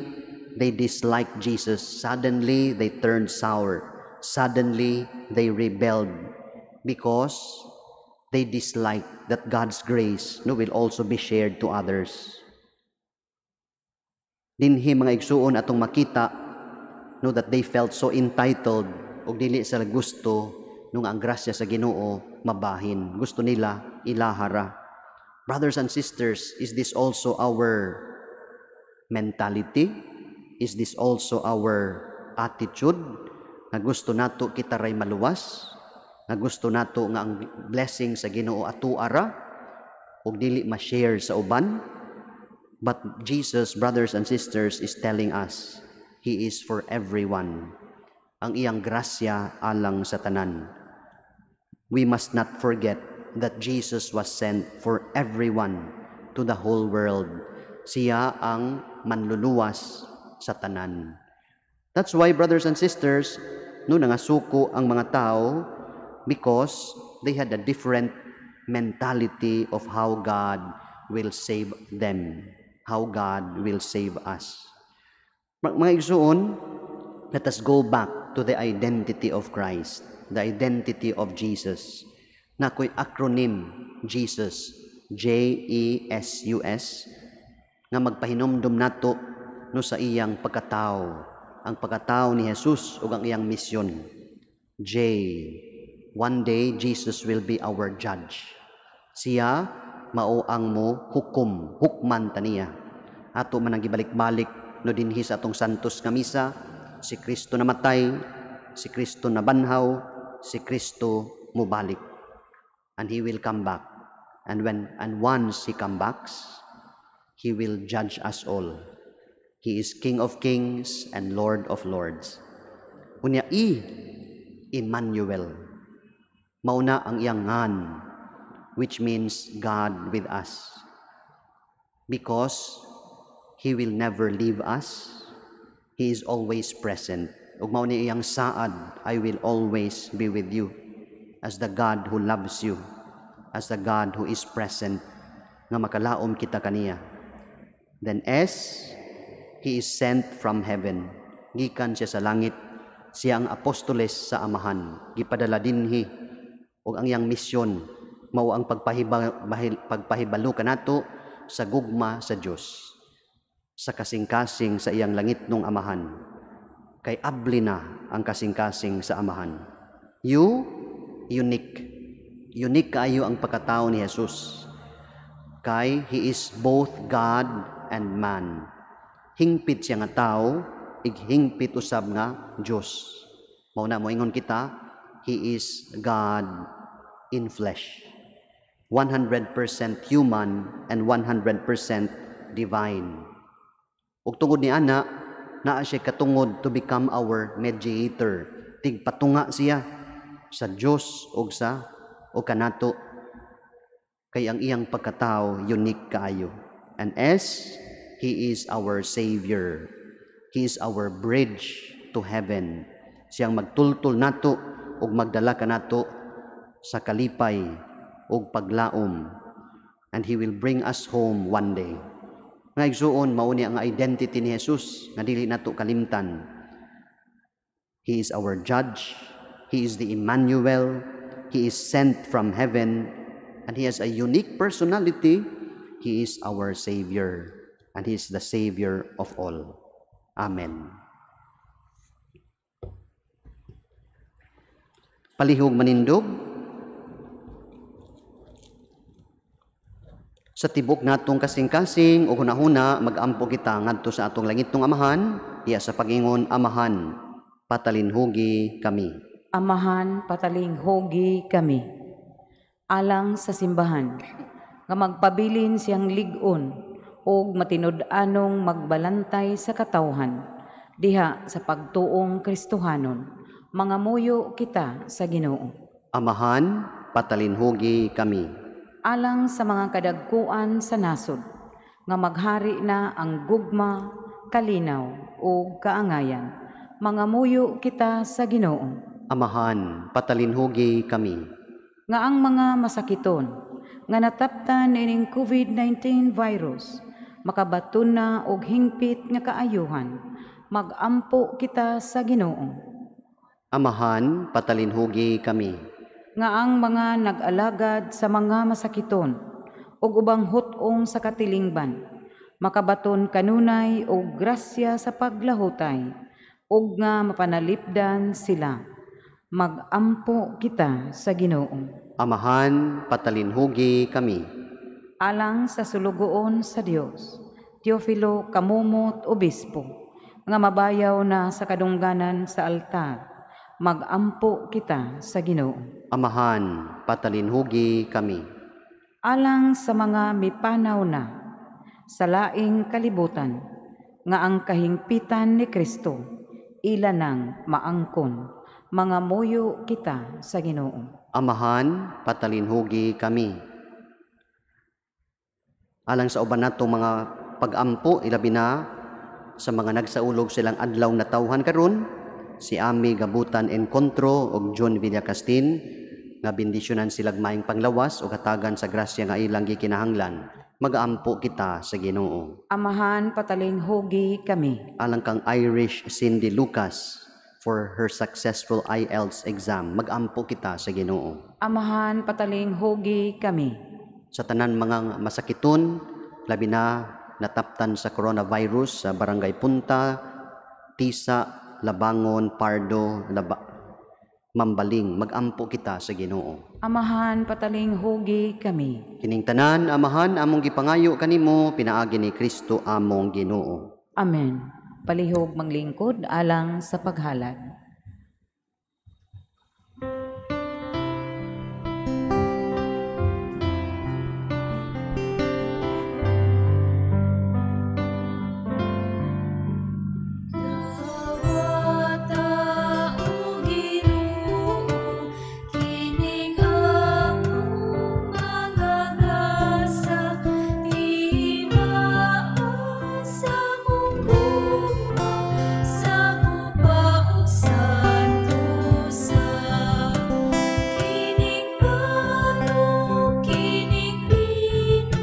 they disliked Jesus. Suddenly they turned sour. Suddenly they rebelled because they disliked that God's grace, no, will also be shared to others. Dinhi, mga igsuon, atong makita, no, that they felt so entitled ug dili sila gusto nung ang grasya sa Ginoo mabahin. Gusto nila ilahara. Brothers and sisters, is this also our mentality? Is this also our attitude? Nga gusto nato kita ray maluwas? Nga gusto nato nga ang blessing sa Ginoo ato ara ug dili ma-share sa uban? But Jesus, brothers and sisters, is telling us He is for everyone. Ang iyang grasya alang sa tanan. We must not forget that Jesus was sent for everyone, to the whole world. Siya ang manluluwas sa tanan. That's why, brothers and sisters, no, nangasuko ang mga tao because they had a different mentality of how God will save them, how God will save us. Mga igsuon, let us go back to the identity of Christ, the identity of Jesus. Naa ko'y acronym, Jesus. Jesus, nga magpahinumdum nato no sa iyang pagkatao, ang pagkatao ni Jesus ug ang iyang misyon. J, one day Jesus will be our judge. Siya mao ang mo hukom, hukman ta niya. Ato man ang gibalik-balik no dinhi sa atong santos nga misa, si Kristo namatay, si Kristo nabanhaw, si Kristo mubalik. And He will come back. And once He come back, He will judge us all. He is King of Kings and Lord of Lords. Unya I, Emmanuel. Mauna ang iyang ngan, which means God with us. Because He will never leave us, He is always present. Ug mao ni iyang saad, "I will always be with you," as the God who loves you, as the God who is present, nga makalaom kita kaniya. Then S, He is sent from heaven. Gikan siya sa langit, siya ang apostoles sa Amahan, gipadala dinhi ug ang iyang misyon mao ang pagpahibalo kanato sa gugma sa Dios, sa kasing-kasing sa iyang langitnong Amahan. Kay abli na ang kasing-kasing sa Amahan. U, unique. Unique kaayo ang pagkatao ni Jesus. Kay He is both God and man. Hingpit siya nga tao, hingpit usab nga Dios. Mao na moingon kita, He is God in flesh. 100% human and 100% divine. Ug tungod ni ana, naa siya katungod to become our mediator. Tigpatunga siya sa Dios ug kanato, kay ang iyang pagkatao unique kaayo. And S, He is our Savior. He is our bridge to heaven. Siyang magtultol nato ug magdala kanato sa kalipay ug paglaom. And He will bring us home one day. Nga igsuon, mao ni ang identity ni Jesus nga dili nato kalimtan. He is our judge. He is the Emmanuel. He is sent from heaven and He has a unique personality. He is our Savior and He is the Savior of all. Amen. Palihog manindog sa tibok natong kasing-kasing o hunahuna, mag-ampo kita ngadto sa atong langitnong Amahan, iya sa pagingon, "Amahan, patalinhugi kami." Amahan, patalinghugi kami. Alang sa simbahan, nga magpabilin siyang lig-on ug matinud-anong magbalantay sa katawhan diha sa pagtuong Kristohanon. Mangamuyo kita sa Ginoo. Amahan, patalinhugi kami. Alang sa mga kadagkuan sa nasod, nga maghari na ang gugma, kalinaw ug kaangayan. Mangamuyo kita sa Ginoo. Amahan, patalinhugi kami. Nga ang mga masakiton nga nataptan ining COVID-19 virus makabaton na og hingpit nga kaayuhan. Magampo kita sa Ginoo. Amahan, patalinhugi kami. Nga ang mga nag-alagad sa mga masakiton ug ubang hut-ong sa katilingban makabaton kanunay og grasya sa paglahutay ug nga mapanalipdan sila. Magampo kita sa Ginoo. Amahan, patalinhugi kami. Alang sa sulugoon sa Dios, Teofilo Camomot Obispo, nga mabayaw na sa kadungganan sa altar, magampo kita sa Ginoo. Amahan, patalinhugi kami. Alang sa mga mipanaw na sa laing kalibutan, nga ang kahingpitan ni Kristo ila nang maangkon, mangamuyo kita sa Ginoo. Amahan, patalinhugi kami. Alang sa uban natong mga pag-ampo, ilabi na sa mga nagsaulog silang adlaw na tawhan karon, si Ami Gabutan Encontro og John Villacastin, nga bendisyonan silag maayong panglawas o hatagan sa grasya nga ilang gikinahanglan. Mag-ampo kita sa Ginoo. Amahan, patalinghugi kami. Alang kang Irish Cindy Lucas for her successful IELTS exam, mag-ampo kita sa Ginoo. Amahan, patalinghugi kami. Sa tanan mga masakiton, labi na nataptan sa coronavirus sa Barangay Punta, Tisa, Labangon, Pardo, Mambaling, magampo kita sa Ginoo. Amahan, patalinghugi kami. Kining tanan, Amahan, among gipangayo kanimo, pinaagi ni Kristo among Ginoo. Amen. Palihog manglingkod alang sa paghalad. Dawata o Ginoo, kining among mga gasa, timaan sa among gugma, sa guba ug santosa. Kining pano, kining bino,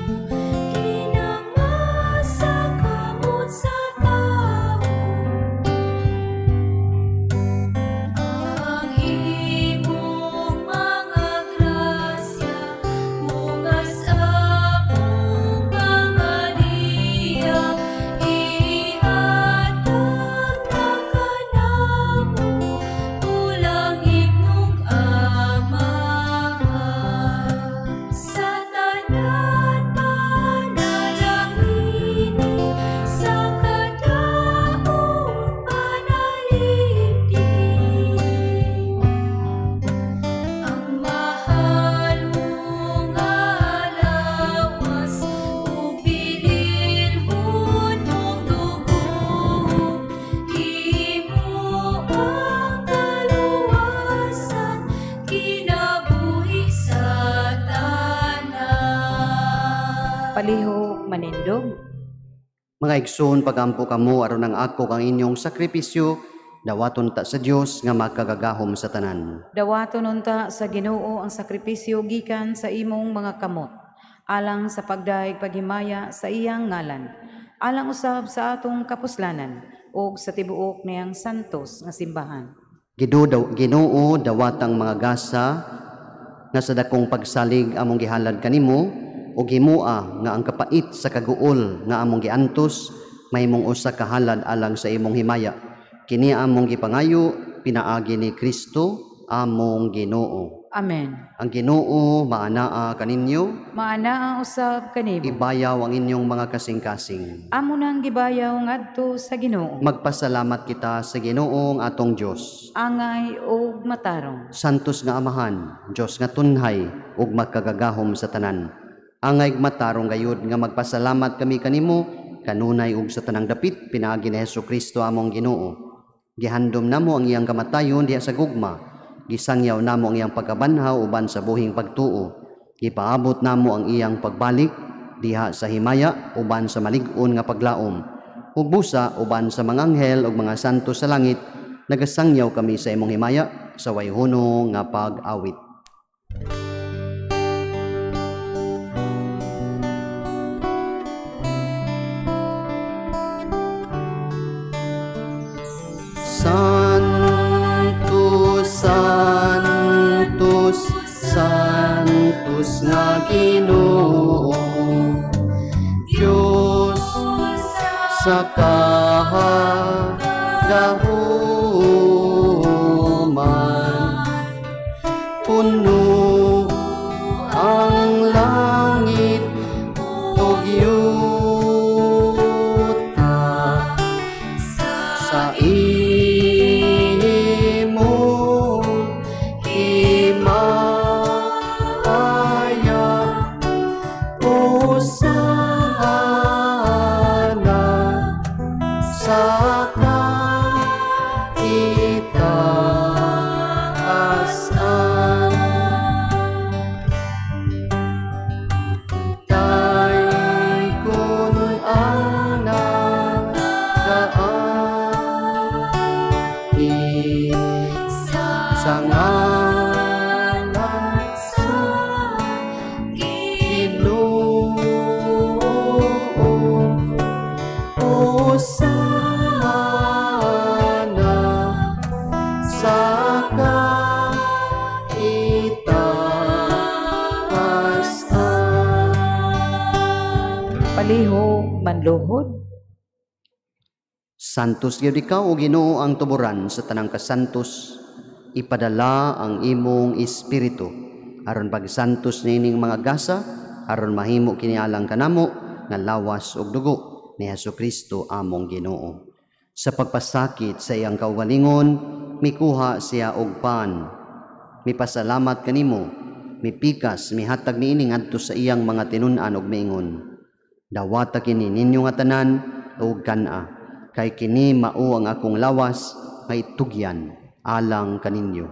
kinamasa kamot sa tawo. Ang imong mga grasya, mungas among pangaliya, ihatag na kanamo, pulang imong Amahan. Sa tanan panalangini, sa kadaot panalipdi. Ang mahal mong lawas ug bililhon mong dugo, imo ang kaluwasan, kinabuhi sa tanan. Palihog manindog. Mga igsoon, pagampo kamo aron ang ako kang inyong sakripisyo, dawaton ta sa Dios nga makagagahom sa tanan. Dawaton unta sa Ginoo ang sakripisyo gikan sa imong mga kamot, alang sa pagdayeg paghimaya sa iyang ngalan, alang usab sa atong kapuslanan ug sa tibuok niyang santos nga simbahan. Ginoo, dawatang mga gasa nga sa dakong pagsalig among gihalad kanimo, ug himoa nga ang kapait sa kaguol nga among giantos mahimong usa ka halad alang sa imong himaya. Kini among gipangayo pinaagi ni Kristo among Ginoo. Amen. Ang Ginoo maanaa kaninyo, Maanaa usab kanimo. Ibayaw ang inyong mga kasing-kasing. Amo nang gibayaw ngadto sa Ginoo. Magpasalamat kita sa Ginoo ang atong Dios. Angay ug matarong. Santos nga Amahan, Dios nga tunhay ug makagagahom sa tanan. Angay matarong gayud nga magpasalamat kami kanimo kanunay ug sa tanang dapit pinaagi ni Hesus Kristo among Ginoo. Gihandom namo ang iyang kamatayon diha sa gugma. Gisangyaw namo ang iyang pagkabanhaw uban sa buhing pagtuo. Gipaabot namo ang iyang pagbalik diha sa himaya uban sa malig-on nga paglaom. Ug busa uban sa mga anghel ug mga santo sa langit, nagasangyaw kami sa imong himaya sa wayhono nga pag-awit. Santo, Santos, Santos nga Ginoo, Diyos sa kahagahuman. Puno ang langit ug yuta sa imong himaya. Hosana sa kaitaasan. Daykon ang nagaagi sa ngalan sa Ginoo. Hosana sa kaitaasan. Palihog manluhod. Santos gyud ikaw o Ginoo ang tuburan sa tanang kasantos. Ipadala ang imong espiritu aron pagsantos niining mga gasa, aron mahimo kini alang kanamo nga lawas ug dugo ni Hesukristo among Ginoo. Sa pagpasakit sa iyang kaugalingon, mikuha siya og pan. Mipasalamat kanimo, mipikas, mihatag niini ngadto sa iyang mga tinun-an ug miingon: Dawata kini ninyo nga tanan ug kan-a, kay kini mao ang akong lawas nga itugyan alang kaninyo.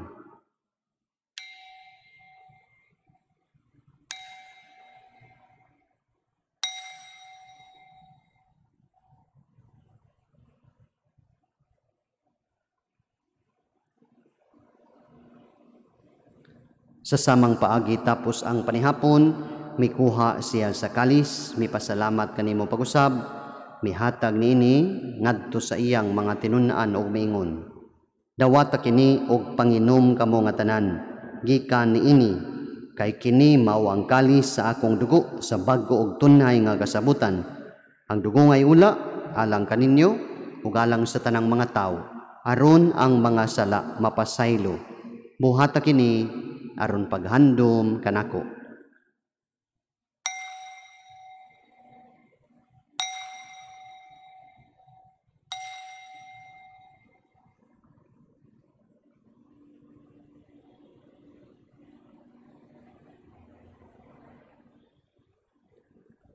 Sa samang paagi tapos ang panihapon, mikuha siya sa kalis, mipasalamat kanimo pag-usab, mihatag niini ngadto sa iyang mga tinun-an ug miingon: Dawata kini og panginom kamo nga tanan, gikan niini, kay kini mao ang kalis sa akong dugo sa bag-o ug tunhay nga kasabutan. Ang dugo ngay ula alang kaninyo ug alang sa tanang mga tawo, aron ang mga sala mapasaylo. Buhata kini aron paghandom kanako.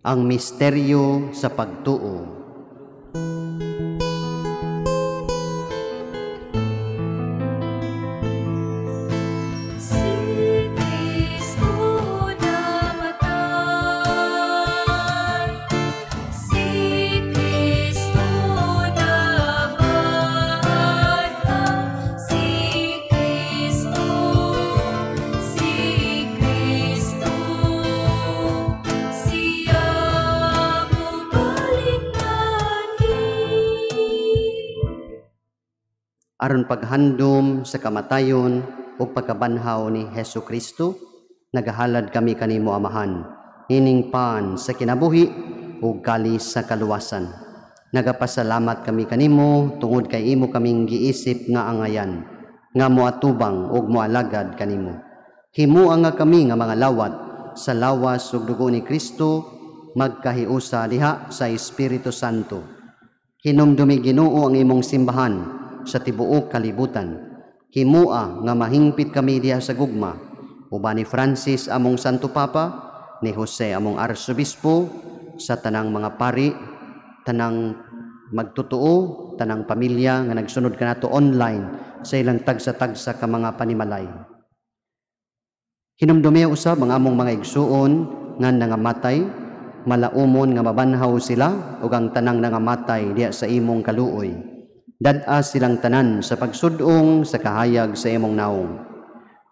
Ang misteryo sa pagtuo. Si Kristo namatay, si Kristo nabanhaw, si Kristo, si Kristo, siya mubalik anhi. Aron paghandom sa kamatayon ug pagkabanhaw ni Hesus Kristo, nagahalad kami kanimo Amahan, ining pan sa kinabuhi ug kalis sa kaluwasan. Nagapasalamat kami kanimo tungod kay imo kaming giisip nga angayan, nga moatubang ug moalagad kanimo. Himua nga kami nga mga lawat sa lawas ug dugo ni Kristo, magkahiusa diha sa Espiritu Santo. Hinumdumi Ginoo ang imong simbahan sa tibuok kalibutan. Himua nga mahingpit kami diha sa gugma, uban ni Francis among Santo Papa, ni Jose among Arsobispo, sa tanang mga pari, tanang magtotoo, tanang pamilya nga nagsunod kanato online sa ilang tagsa-tagsa ka mga panimalay. Hinumdumi usab ang among mga igsuon nga nangamatay, malaumon nga mabanhaw sila ug ang tanang nangamatay diha sa imong kaluoy. Dad-a silang tanan sa pagsudong sa kahayag sa imong naong.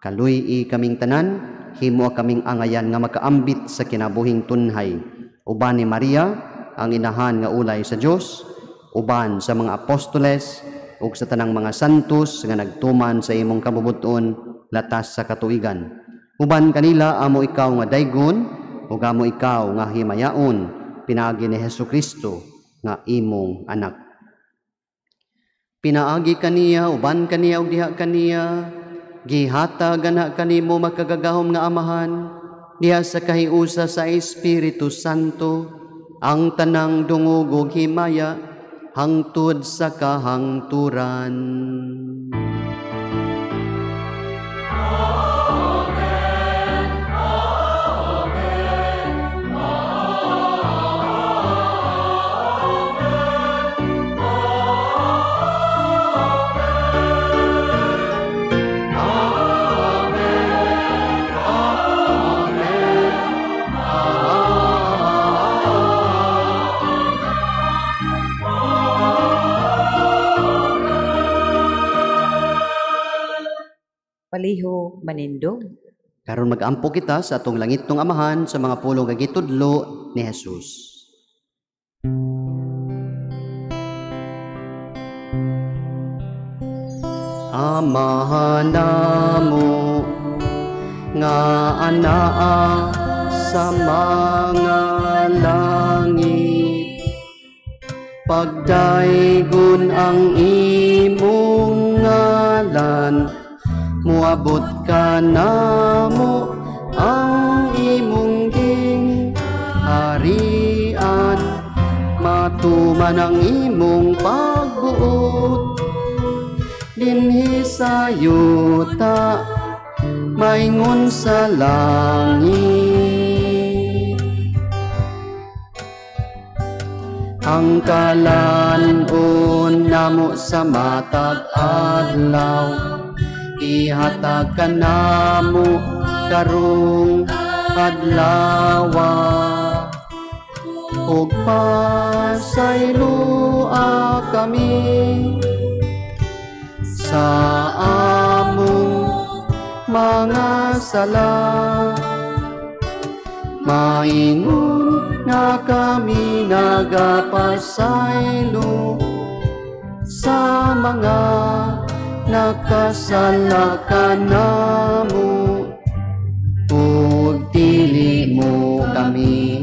Kaluy-i kaming tanan, himo kaming angayan nga makaambit sa kinabuhing tunhay. Uban ni Maria, ang inahan nga ulay sa Dios, uban sa mga apostoles ug sa tanang mga santos nga nagtuman sa imong kabubut-on latas sa katuigan. Uban kanila amo ikaw nga daygon ug amo ikaw nga himayaon pinaagi ni Hesukristo nga imong anak. Pinaagi kaniya, uban kaniya ug diha kaniya, gihatag ana kanimo makagagahom nga Amahan, diha sa kahiusa sa Espiritu Santo, ang tanang dungog ug himaya hangtod sa kahangturan. Palihog manindog. Karon mag-ampo kita sa atong langitnong Amahan sa mga pulong nga gitudlo ni Jesus. Amahan namo nga anaa sa mga langit, Pagdaygon ang imong ngalan, muabot ka namo ang imong gingharian, matuman ang imong pagbuot dinhi sa yuta maingon sa langit. Ang kalan-on namo sa matag adlaw, ihatag kanamo karong adlawa, ug pasayloa kami sa among mga sala, maingon nga kami nagapasaylo sa mga nakasala kanamo, ug dili mo kami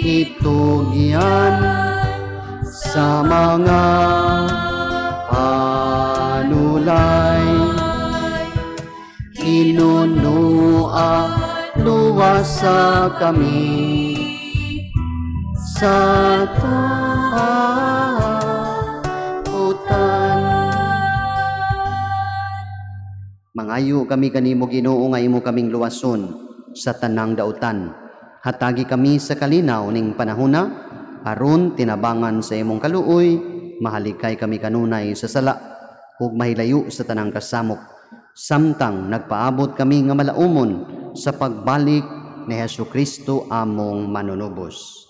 itugyan sa mga panulay. Hinunua luwasa kami sa takutan. Mangayo kami kanimo Ginoo nga imo kaming luwason sa tanang dautan. Hatagi kami sa kalinaw ning panahona, aron tinabangan sa imong kaluoy, mahalikay kami kanunay sa sala ug mahilayo sa tanang kasamok, samtang nagpaabot kami nga malaumon sa pagbalik ni Hesukristo among manunubos.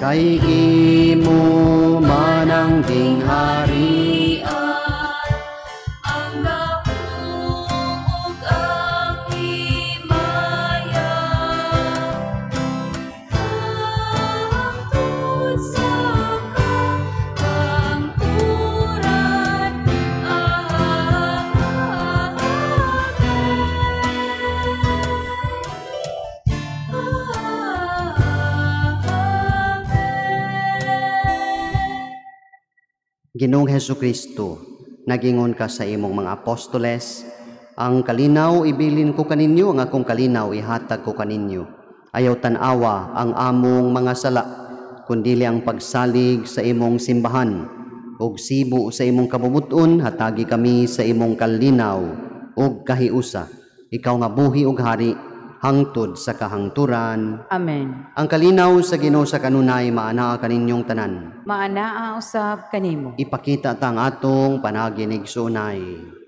Kay imo man ang gingharian, ang gahom ug ang himaya, hangtod sa kahangturan. Amen. Ginoong Hesukristo, nagingon ka sa imong mga apostoles, ang kalinaw ibilin ko kaninyo, ang akong kalinaw ihatag ko kaninyo. Ayaw tan-awa ang among mga sala, kundili ang pagsalig sa imong simbahan. Ug sibo sa imong kabubut-on, hatagi kami sa imong kalinaw ug kahiusa. Ikaw nga buhi ug hari hangtod sa kahangturan. Amen. Ang kalinaw sa Ginoo sa kanunay maanaa kaninyong tanan. Maanaa usab kanimo. Ipakita ta ang atong panaginigsunay.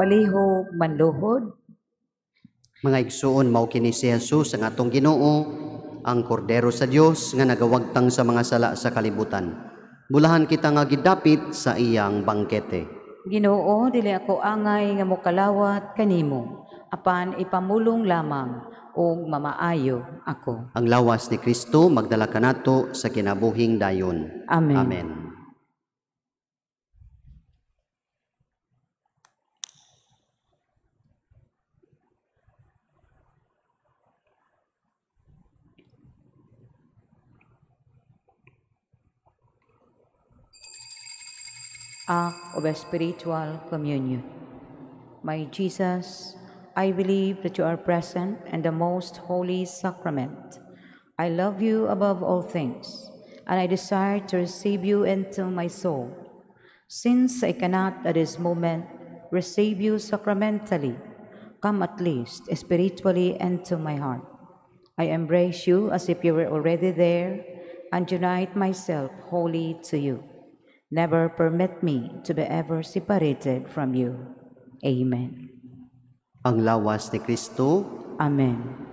Palihog manluhod. Mga igsuon, mao kini si Jesus ang atong Ginoo. ang Kordero sa Dios nga nagawagtang sa mga sala sa kalibutan. Bulahan kita nga gidapit sa iyang bangkete. Ginoo, dili ako angay nga mokalawat kanimo, apan ipamulong lamang ug mamaayo ako. Ang lawas ni Kristo magdala kanato sa kinabuhing dayon. Amen. Amen. Act of a spiritual communion. My Jesus, I believe that you are present in the most holy sacrament. I love you above all things, and I desire to receive you into my soul. Since I cannot at this moment receive you sacramentally, come at least spiritually into my heart. I embrace you as if you were already there and unite myself wholly to you. Never permit me to be ever separated from you. Amen. Ang lawas ni Kristo. Amen.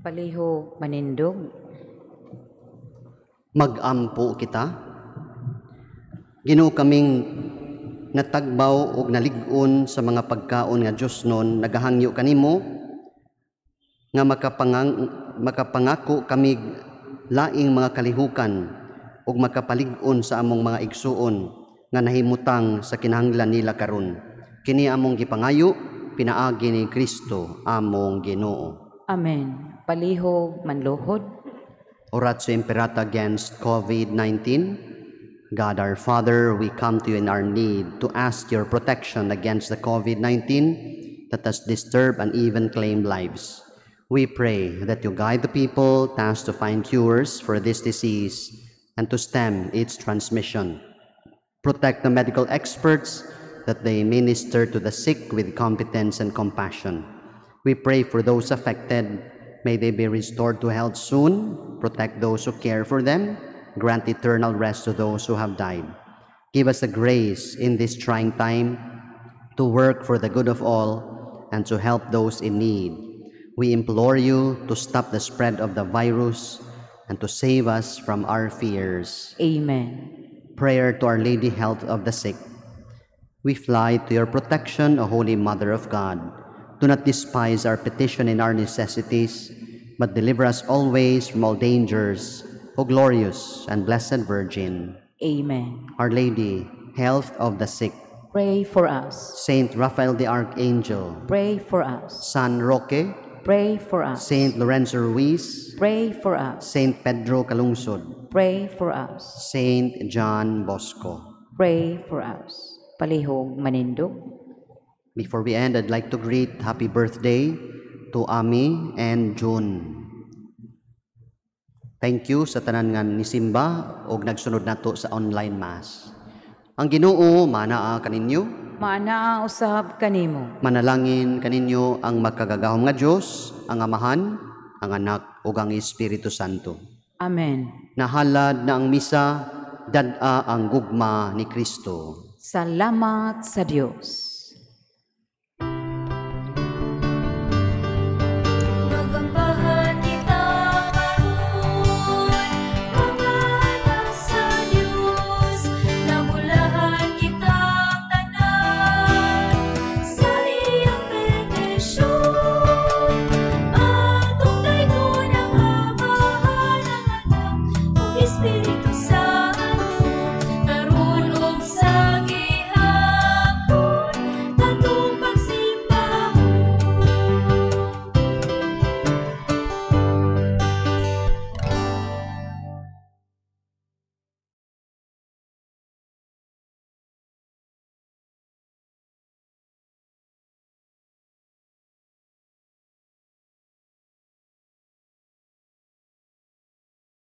Palihog manindog. Magampo kita. Ginoo, kaming natagbaw og nalig-on sa mga pagkaon nga Dios nun, nagahangyo kanimo nga makapangako kami laing mga kalihukan ug makapalig-on sa among mga igsuon nga nahimutang sa kinahanglan nila karon. Kini among gipangayo pinaagi ni Kristo among Ginoo. Amen. Palihog manluhod. Oratio Imperata against COVID-19. God our Father, we come to you in our need to ask your protection against the COVID-19 that has disturbed and even claimed lives. We pray that you guide the people tasked to find cures for this disease and to stem its transmission. Protect the medical experts that they minister to the sick with competence and compassion. We pray for those affected. May they be restored to health soon. Protect those who care for them. Grant eternal rest to those who have died. Give us the grace in this trying time to work for the good of all and to help those in need. We implore you to stop the spread of the virus and to save us from our fears. Amen. Prayer to Our Lady, Health of the Sick. We fly to your protection, O Holy Mother of God. Do not despise our petition in our necessities, but deliver us always from all dangers, O glorious and blessed Virgin. Amen. Our Lady, Health of the Sick. Pray for us. Saint Raphael the Archangel. Pray for us. San Roque. Pray for us. Saint Lorenzo Ruiz. Pray for us. Saint Pedro Calungsod. Pray for us. Saint John Bosco. Pray for us. Palihog manindog. Before we end, I'd like to greet happy birthday to Ami and June. Thank you sa tanan nga nisimba og nagsunod nato sa online Mass. Ang Ginoo manaa kaninyo. Maanaa usab kanimo. Manalangin kaninyo ang makagagahom nga Dios, ang Amahan, ang Anak ug ang Espiritu Santo. Amen. Nahalad na ang misa, dad-a ang gugma ni Kristo. Salamat sa Dios.